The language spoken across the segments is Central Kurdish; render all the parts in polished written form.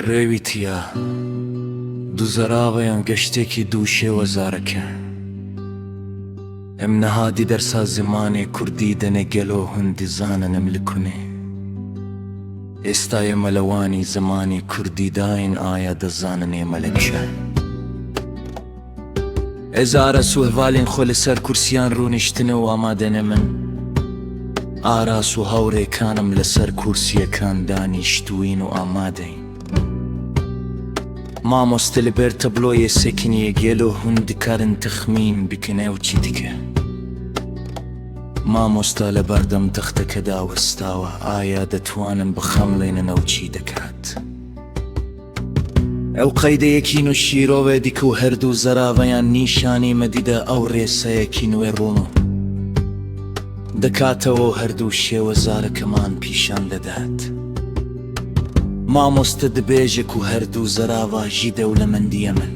ڕێویتییە دووزەراوەیان گەشتێکی دوو شێوەزارەکە. Em niha di dersa zimanê kurdî de ne gelo hûn dizanin em li ku ne? Êsta ême li wanî zimanê kurdî dayên aya dizanin ême li çi? Ez Aras û hevalên xwe li ser kursiyan rûniştine û amade ne min. Aras û hawrêkanim li ser kursiyekan danîştûyîn û amadeyîn. Mamoste li ber tabloyê sekiniye gelo hûn dikarin texmîn bikin ew çi dike? Mamosta li berdem texteke da westawe aya detwanin bixemlênin ew çi dekat? Ew qeydeyekîn û şîrove dike û herdu zeraveyan nîşanî me dide ew rêseyekîn wê rûn û dikatewe û herdu şêwezarekeman pîşan didat. Mamoste dibêje ku herdu zerava jî dewlemendîye min.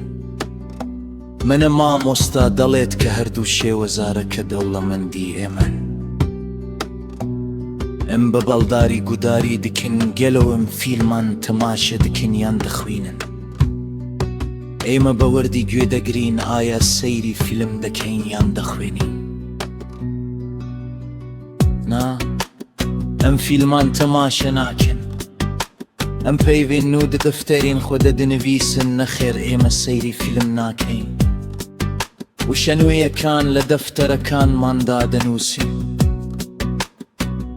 Min mamosta دەڵێت کە هەردوو شێوەزارەکە دەوڵەمەندی ئێمەن. ئەم بە بەڵداری گوداری دکن گەلۆ ئەم فیلمان تەماشە دکن یان دەخوینن. ئێمە بە وردی گوێ دەگرین ئایا سەیری فیلم دەکەین یان دەخوێنین؟ نا ئەم فیلمان تەماشە ناکەن. ئەم پەیڤێن نوو دە دەفتەرین خۆ دەدنویسن نەخێر ئێمە سەیری فیلم ناکەین. وشە نوێیەکان لە دەفتەرەکانماندا دەنووسین.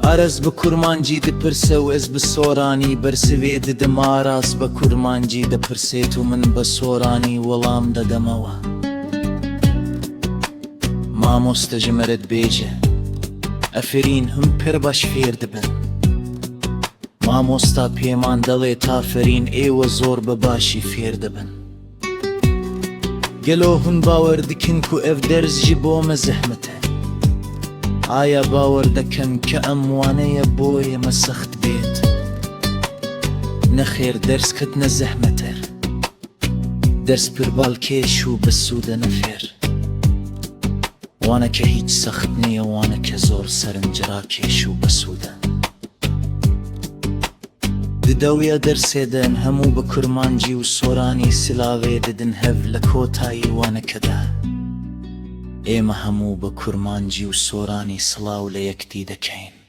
ئارەز بە کورمانجی دپرسە و ئەز بە سۆرانی بەرسڤێ ددم ئاراس بە کورمانجی دەپرسێت و من بە سۆرانی وەڵام دەدەمەوە. مامۆستە ژمەرت بێژە ئەفرین هەم پر باش فێر دەبن. مامۆستا پێمان دەڵێت ئافەرین ئێوە زۆر بە باشی فێر دەبن. گەلۆ هون باوەر دکن کو ئەڤ دەرس ژی بۆ مە زەحمەتە؟ ئایا باوەر دەکەن کە ئەم وانەیە بۆ ئێمە سەخت بێت؟ نەخێر دەرس قەت نە زەحمەتەر. دەرس پر بالکێش و بەسوودە نەخێر. وانەکە هیچ سەخت نییە وانەکە زۆر سەرنجراکێش و بەسوودە. ددەویە دەرسێدەن هەموو بە کورمانجی و سۆرانی سلاوێ ددن هەڤ لە کۆتایی وانەکەدا. ئێمە هەموو بە کورمانجی و سۆرانی سڵاو لە یەکدی دەکەین.